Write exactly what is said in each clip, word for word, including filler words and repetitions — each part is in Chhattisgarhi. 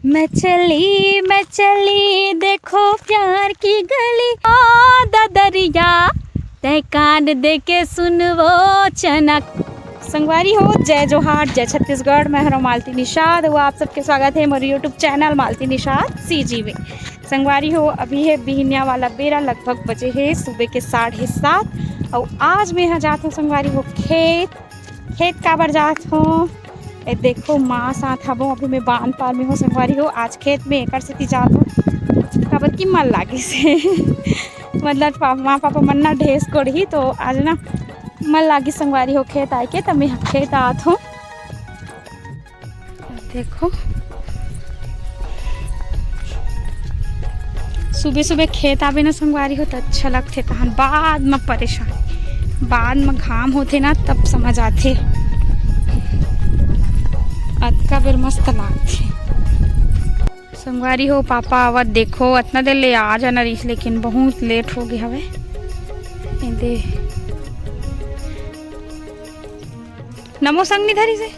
मैं चली, मैं चली, देखो प्यार की गली, ओ ददरिया, तै कान दे के सुन वो चना। संगवारी हो, जय जोहार, जय छत्तीसगढ़। मैं हरों मालती निषाद, वो आप सबके स्वागत है मोर YouTube channel Malti Nishad CG में। संगवारी हो, अभी है बिहनिया वाला बेरा, लगभग बजे है सुबह के साढ़े सात। और आज मैं यहाँ जात हूँ संगवारी हो खेत। खेत काबर जात हूँ? ए देखो, माँ साथ हबो, अभी मैं बांध पार में हूँ संगवारी हो। आज खेत में एकर सेती जात हूँ, काबर कि मन लागिस हे। मतलब पा-, माँ पापा मन ना ढेस कोड़ही, तो आज ना मन लागिस संगवारी हो खेत आए के, त मैं खेत आत हूँ। देखो, सुबह सुबह खेत आबे ना संगवारी हो, त अच्छा लगथे, तहन बाद म परेशान, बाद म घाम होथे ना, तब समझ आथे। अतका बेर मस्त लागथे। संगवारी हो, पापा आवत, देखो, अतना देर ले आ जाना रहिस, लेकिन बहुत लेट हो गे हवे। ए दे, नमो संग नि धरिस हे।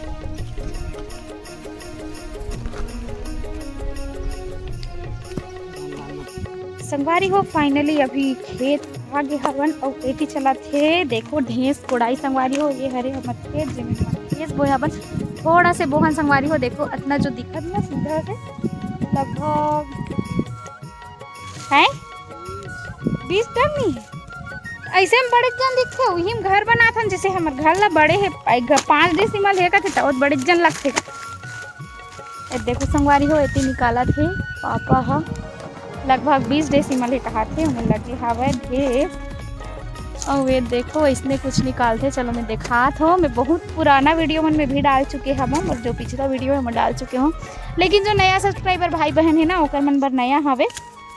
संगवारी हो, finally अभी खेत आ गे हवन अउ एती चलत हे। देखो, ढेंस कोड़ाई संगवारी हो, ये हरे हमर खेत, जेमे हमर ढेंस बोए हवन। थोड़ा से बोहन संगवारी हो, देखो, अतना जो दिखत ना सीधा से, लगभग है बीस टन नहीं, ऐसे में बड़े जन दिखथे। उही में घर बनाथन, जैसे हमर घर ला बड़े हे, पाँच डेसिमल हे कथे, त बड़े जन लगथे। ए देखो संगवारी हो, एती निकालत हे पापा ह, लगभग बीस डेसिमल हे कहाथे, ओमे लगे हावय ढेर। अउ ये देखो, इसने कुछ निकालथे। चलो, मैं देखात हूँ, मैं बहुत पुराना वीडियो मन में भी डाल चुके हूँ, और जो पिछला वीडियो है, मैं डाल चुके हूँ, लेकिन जो नया सब्सक्राइबर भाई बहन है ना, ओकर मन बर नया हवे,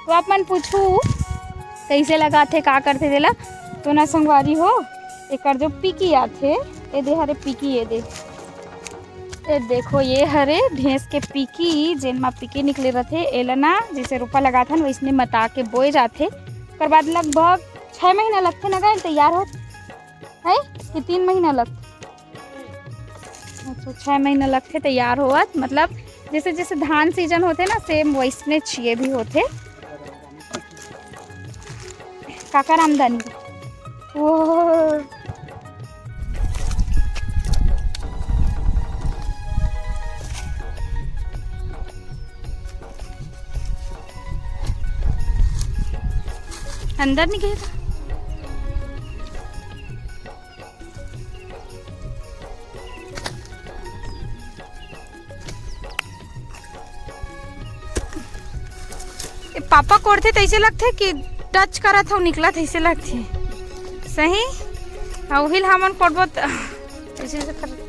तो आप मन पूछू, कैसे लगाथे, का करथे तेला, तो ना संगवारी हो, एकर जो पीकी आथे, ए दे हरे पीकी, ए दे, ए देखो, ये हरे ढेंस के पीकी, जेन मा पीकी निकले रथे, एला ना जैसे रोपा लगाथन, वैसने मता के बोए जाथे। ओकर बाद लगभग छः महीना लगथे ना गा तैयार होत, है कि तीन महीना लगथे? अच्छा, छः महीना लगथे तैयार होवत, मतलब जैसे जैसे धान सीजन होथे ना, सेम वैसने छिए भी होथे। काकर आमदनी। ओ। अंदर नहीं गए था। ए, पापा कोड़थे तैसे लगथे कि टच करत हव निकलत तैसे लगथे। सही? आ उहिल हमन कोड़बो त तैसे से कर।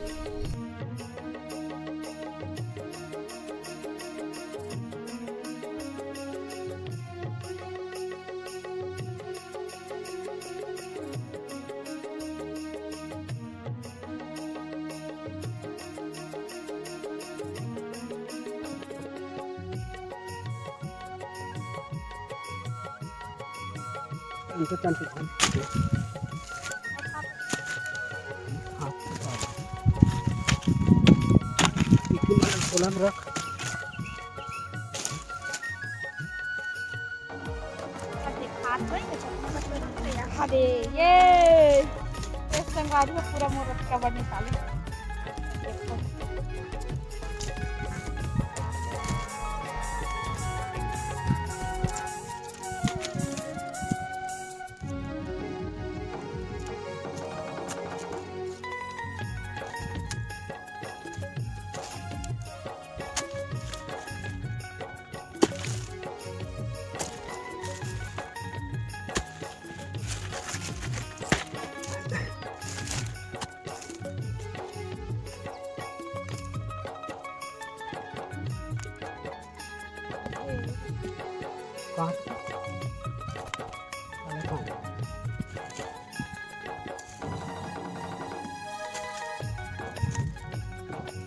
उनके तन पे ध्यान दे। हाँ, इतनी मतलब खोला में रख। अब दिखात होई, तो चश्मा मत लगा, तो यहाँ दे, ये, ये संगवारी में पूरा मोर रखा बड़ निकाले। देखो।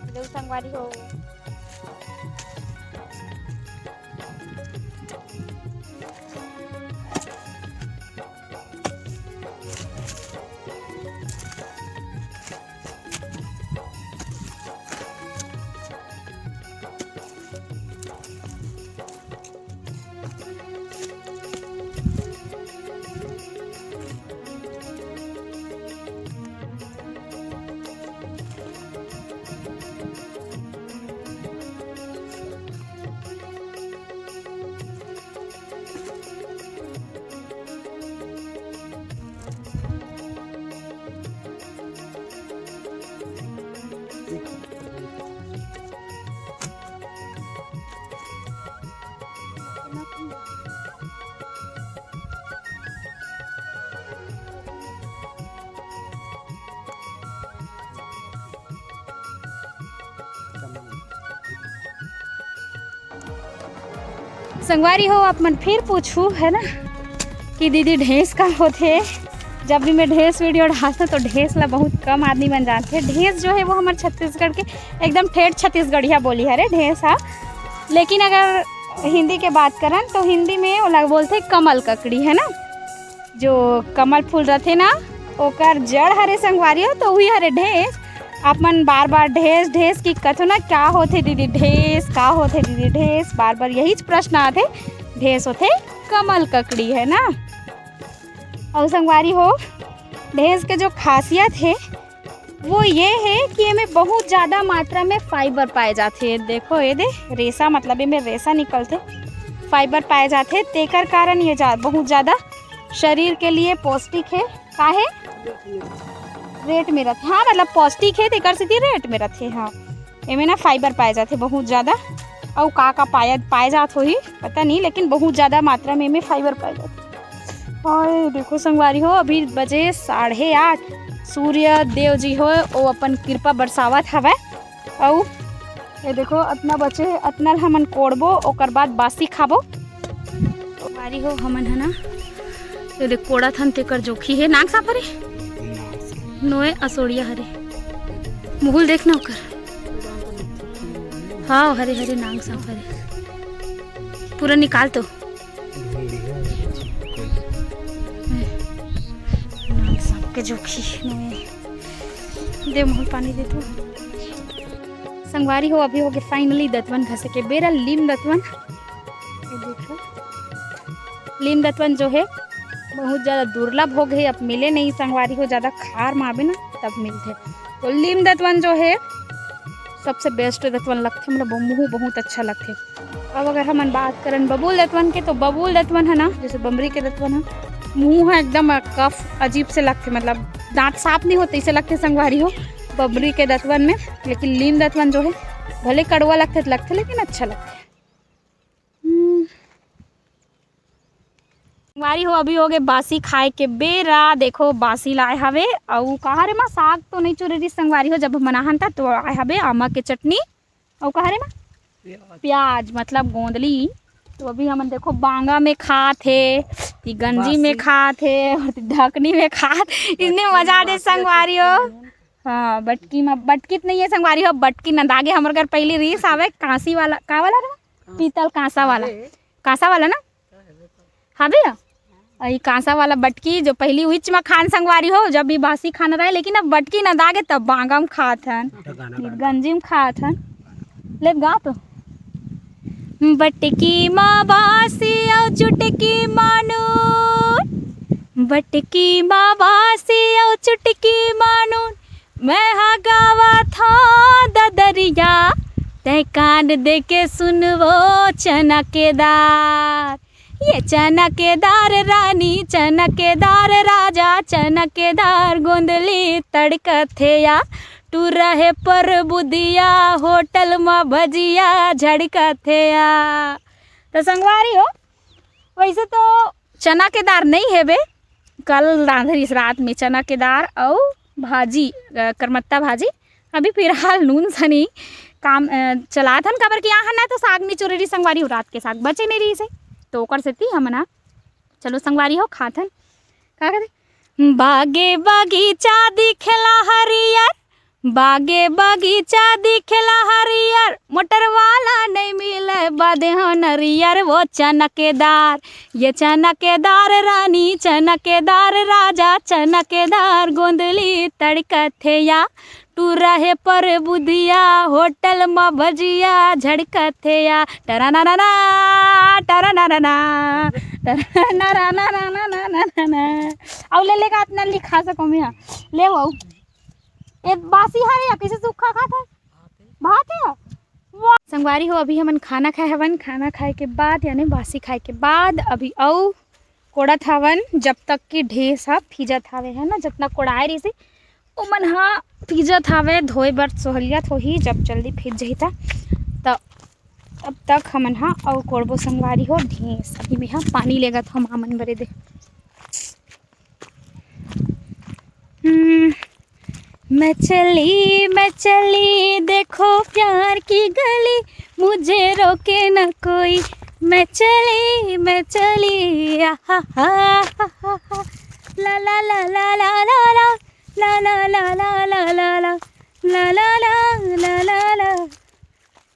हेलो संगवारी हो। संगवारी हो, आप मन फिर पूछू, है ना, कि दीदी, ढेंस का होथे? जब भी मैं ढेंस वीडियो डालथों तो ढेंस ला बहुत कम आदमी मन जानथे। ढेंस जो है वो हमर छत्तीसगढ़ के एकदम ठेठ छत्तीसगढ़िया बोली हरे ढेंस हा। लेकिन अगर हिंदी के बात करन तो हिंदी में ओला बोलथे कमल ककड़ी, है ना, जो कमल फूल रथे ना, ओकर जड़ हरे संगवारी हो, तो उही हरे ढेंस। आप मन बार बार ढेंस ढेंस की कथो ना, क्या होथे दीदी ढेंस, का होथे दीदी ढेंस, बार बार यही प्रश्न आथे। ढेंस होथे कमल ककड़ी, है ना। और संगवारी हो, ढेंस के जो खासियत है वो ये है कि एमे बहुत ज़्यादा मात्रा में फाइबर पाए जाथे। देखो ये दे रेसा, मतलब एमे रेसा निकलथे, फाइबर पाए जाथे, तेकर कारण ये जा, बहुत ज़्यादा शरीर के लिए पौष्टिक है। काहे रेट में रथे? हाँ, मतलब पौष्टिक है, तेकर सेती रेट में रथे। हाँ, एमे ना फाइबर पाए जाथे बहुत ज़्यादा। अउ का का पाया पाए जात होही पता नहीं, लेकिन बहुत ज़्यादा मात्रा में एमे फाइबर पाए जाथे। और देखो संगवारी हो, अभी बजे साढ़े आठ, सूर्य देव जी हो, वो अपन कृपा बरसावत हवय। अउ ये देखो, अतना बचे हे, अतना ल हमन कोड़बो, ओकर बाद बासी खाबो। संगवारी हो, हमन ह ना, ये देख, कोड़त हन, तेकर जोखी हे, नांग सांप हरे, नोए असोड़िया हरे, मुहुल देख ना ओकर, हाँ, हरे हरे नांग सांप हरे, पूरा निकाल तो। नांग सांप के जोखी नोए। दे मुहुल पानी दे तू। संगवारी हो, अभी हो गे finally दतवन घसे के बेरा, लीम दतवन। ये देखो, लीम दतवन जो है बहुत ज़्यादा दुर्लभ हो गए, अब मिले नहीं संगवारी हो, ज़्यादा खार में आबे ना तब मिलथे। तो लीम दतवन जो है सबसे best दतवन लगथे, मतलब मुँह बहुत अच्छा लगथे। अब अगर हमन बात करन बबूल दतवन के, तो बबूल दतवन है ना, जैसे बमरी के दतवन है, मुँह है एकदम कफ अजीब से लगथे, मतलब दांत साफ नहीं होते, इसे लगथे संगवारी हो बमरी के दतवन में। लेकिन लीम दतवन जो है भले कड़वा लगथे, लगथे लेकिन अच्छा लगथे। हम्म। संगवारी हो, अभी हो गए बासी खाए के बेरा। देखो बासी लाए हवे, अउ कहा रे माँ, साग तो नहीं चुरे रही संगवारी हो, जब हमन आहन था तो आए हवे आमा के चटनी, अउ कहा रे माँ, प्याज, मतलब गोंदली। तो अभी हमन देखो बांगा में खात हे, ती गंजी में बासी। खात हे, और ती ढकनी में खात, इसने बटकी मजा में दे बासी संगवारी हो। हाँ, बटकी में, बटकी तो नहीं है संगवारी हो, बटकी नंदागे। हमर घर पहली रीस आवे, कांसी वाला, का वाला रे? पीतल कांसा वाला, कांसा वाला ना। हाँ भैया, ई कांसा वाला बटकी जो पहली उच में खान संगवारी हो, जब भी बासी खाना रहे, लेकिन अब बटकी नंदागे तब बांगा में खात हन, गंजी में खात हन। ले गा तो। बटकी माँ बासी अउ चुटकी मानून, बटकी माँ बासी अउ चुटकी मानून, मैं हा गावत हौं ददरिया, तै कान दे के सुनवो चना के दार। ये चना के दार रानी, चना के दार राजा, चना के दार गोंदली तड़कत हे या, टूरा हे पर बुदिया, होटल म भजिया झड़कत हे या। तो संगवारी हो, वैसे तो चना के दार नहीं हेबे, कल रांधरिस रात में चना के दार अउ भाजी, अ, करमत्ता भाजी। अभी फिलहाल नून सनी काम, अ, चलात हन, काबर कि आहन ना तो साग नी चुरे रही संगवारी हो, रात के साग बचे नहीं रही से, तो ओकर सेती हमन हा, चलो संगवारी हो खात हन। का कहते? बागे बगीचा दिखेला हरियर, बागे बगीचा दिखेला हरियर, मोटर वाला नहीं मिले बादे हो नरियर, वो चना के दार, ये चना के दार रानी, चना के दार राजा, चना के दार गोंदली तड़कत हे या, टूरा हे पर बुदिया, होटल म भजिया झड़कत हे या, टरा ना ना ना, टरा ना ना ना, टरा ना ना ना। अउ ले लेगा अतना लिखा सको मैं, ले वो। ए बासी हरे या कैसे सूखा खात है? भात है? वाह! संगवारी हो, अभी हमन खाना खाए हवन। खाना खाए के बाद, यानी बासी खाए के बाद, अभी अउ कोड़त हवन, जब तक कि ढेस ह फीजत हवे, है ना, जतना कोड़ाए रहिसे, ओमन ह फीजत हवे, धोए बर सोहलियत होही, जब जल्दी फीज जही त। त तब तक हमन ह अउ कोड़बो संगवारी हो ढेस। अभी में ह पानी लेगत हो मामन बरे दे। हम्म, मैं चली, मैं चली, देखो प्यार की गली, मुझे रोके न कोई, मैं चली, मैं चली, आहा, हा, हा, हा, हा। ला, ला, ला, ला, ला, ला, ला। ला, ला, ला, ला, ला, ला, ला। ला, ला, ला, ला, ला, ला।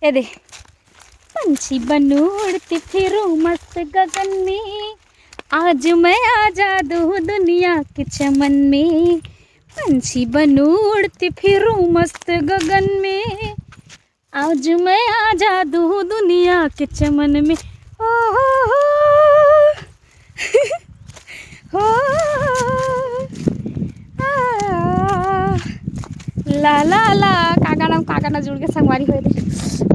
ए दे। पंछी बनूं उड़ती फिरूं मस्त गगन में, आज मैं आजाद हूँ दुनिया के चमन में। पंछी बनूं उड़ती फिरूं मस्त गगन में, आज मैं आजाद हूँ दुनिया के चमन में। ओ हो हो, हो, आ, ला, ला, ला, का गाना, का गाना जुड़ के संगवारी होए दे।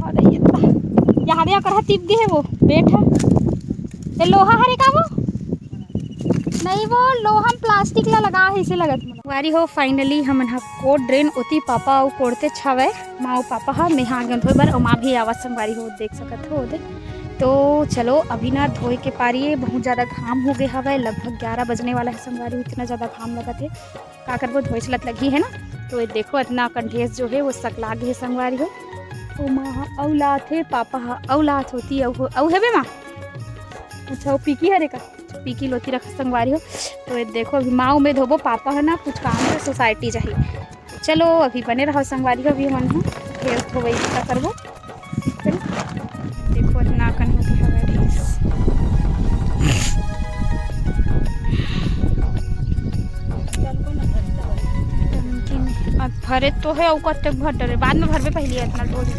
अरे ये तो, यहाँ दे, ओकर हा टिप गे हे वो, बैठ हा। ये लोहा हरे का वो? नहीं, वो लोहा म प्लास्टिक ला लगा हे, इसे लगत मोला। संगवारी हो, finally हमन ह कोट ड्रेन ओती पापा अउ कोड़ते छावय, माँ अउ पापा ह, मेहा आ गेन धोए बर, अउ माँ भी आवत संगवारी हो, देख सकत हो ओदे। तो चलो, अभी ना धोए के पारी ए, बहुत ज़्यादा घाम हो गे हवय, लगभग ग्यारह बजने वाला है संगवारी हो, इतना ज़्यादा घाम लगत हे, का करबो, धोए चलत लगही है ना। तो ये देखो, इतना अकन ड्रेस जो है वो सकला गे है संगवारी हो। ओ माँ ह अउ लात हे, पापा ह अउ लात होती, अउ हो, अउ हेबे माँ? अच्छा, वो पीकी हरे का? पीकी लोती रखा संगवारी हो। तो ये देखो, अभी माँ उमेद होबो, पापा है ना कुछ काम से सोसाइटी जाही। चलो, अभी बने रहो संगवारी हो, अभी हमन ह ड्रेस धोवई का करबो। चलो, देखो, इतना अकन होती हवय ड्रेस। टंकी में अब भरे तो है, अउ कत्ते भर डरे, बाद में भरबे, पहले इतना धो दे।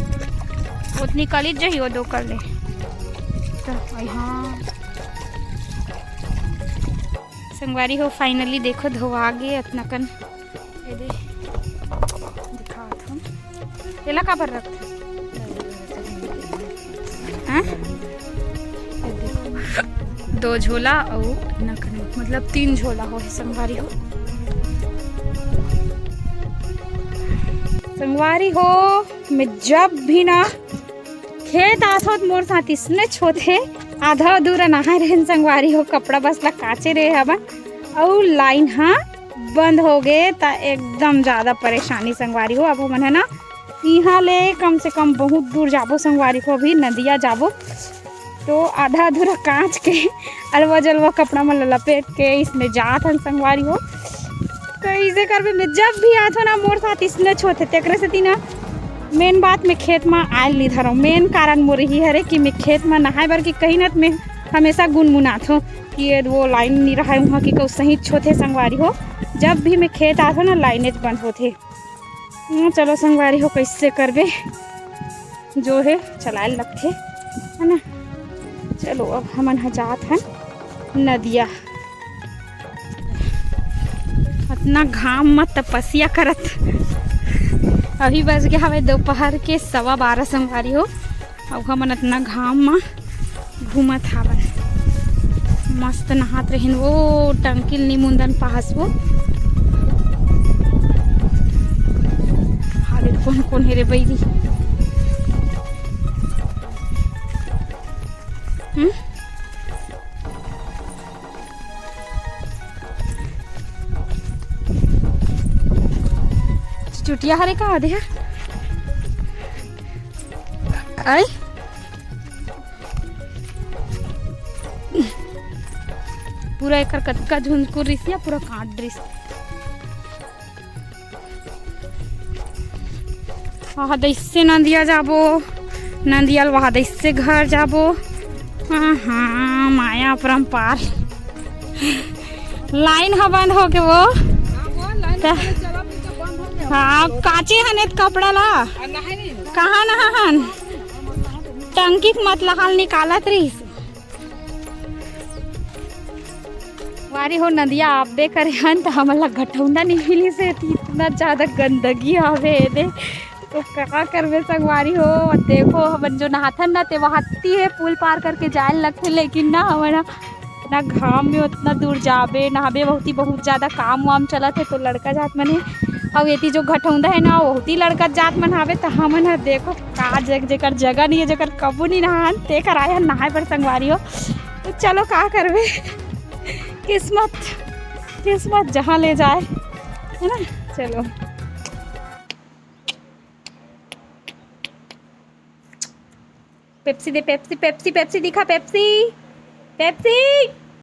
उतनी कली जही वो दो कर ले। तो, आई हाँ। संगवारी हो, finally देखो, धोवा गे अतना कन। ये दे, दिखावत हूँ। एला काबर रखथे? हाँ? ये देखो, दो झोला अउ अतना कन, मतलब तीन झोला हो हे संगवारी हो। संगवारी हो, मैं जब भी ना खेत आथों त मोर साथ इसनेच होथे, आधा अधूरा नहाए रहेन संगवारी हो, कपड़ा बस ला काचे रहे हवन, अउ लाइन हा बंद हो गे, त एकदम ज्यादा परेशानी संगवारी हो। अब हमन है ना, इहाँ ले कम से कम बहुत दूर जाबो संगवारी हो, अभी नदिया जाबो, तो आधा अधूरा काच के अलवा जलवा कपड़ा मन ल लपेट के इसने जात हन संगवारी हो। तो इसे करबे, मैं जब भी आथों ना, मोर साथ इसनेच होथे, तेकरे सेती ना मेन बात मैं खेत म आयल नी धरों। मेन कारण मोर यही हरे कि मैं खेत म नहाए बर कि कहीं ना, मैं हमेशा गुनगुनाथों कि ये वो लाइन नी रहाय उहाँ कि कहूँ सहीच होथे संगवारी हो। जब भी मैं खेत आथों ना, लाइनेच बंद होथे। हाँ, चलो संगवारी हो, कैसे करबे, जो है चलाए लगथे, है ना। चलो, अब हमन ह जात हन नदिया। अतना घाम म तपस्या करत। अभी बज गे हवय दोपहर के सवा बारह संगवारी हो, अउ हमन अतना घाम म घूमत हावन। मस्त नहात रहिन, वो टंकी ल निमुंदन पास वो। हाले कोन कोन हे रे बईरी? हम्म? चुटिया हरे का आदे हे? आई? पूरा एकर कतका झुंझकुर रिस या पूरा काट रिस। वहाँ दैसे नंदिया जाबो, नंदिया ल वहाँ दैसे घर जाबो। हाँ, हाँ, माया अपरंपार। लाइन ह बंद हो के वो। त-, हाँ, काचे हने त कपड़ा ला। कहाँ नहा हन? टंकी के मत लहाल निकालत रहिस। वारी हो नदिया आबे करे हन, त हमन ला घटौंदा नहीं मिलिस हे, इतना ज्यादा गंदगी हवे एदे। तो का करबे संगवारी हो, देखो, हमन जो नहाथन ना, ते वहाती हे, पुल पार करके जाए ल लगथे, लेकिन ना, हमन ह इतना घाम में उतना दूर जाबे, नहाबे, बहुती बहुत ज्यादा काम वाम चलत हे, तो लड़का जात मन हे, अउ एती जो घटौंदा हे ना, बहुती लड़का जात मन हावे, त हमन ह देखो, का जग-, जेकर जगह नहीं हे, जेकर कबू नहीं नहान, तेकर आए हन नहाए बर संगवारी हो। तो चलो, का करबे, किस्मत, किस्मत जहाँ ले जाए, है ना। चलो। पेप्सी दे, पेप्सी, पेप्सी, पेप्सी दिखा, पेप्सी, पेप्सी।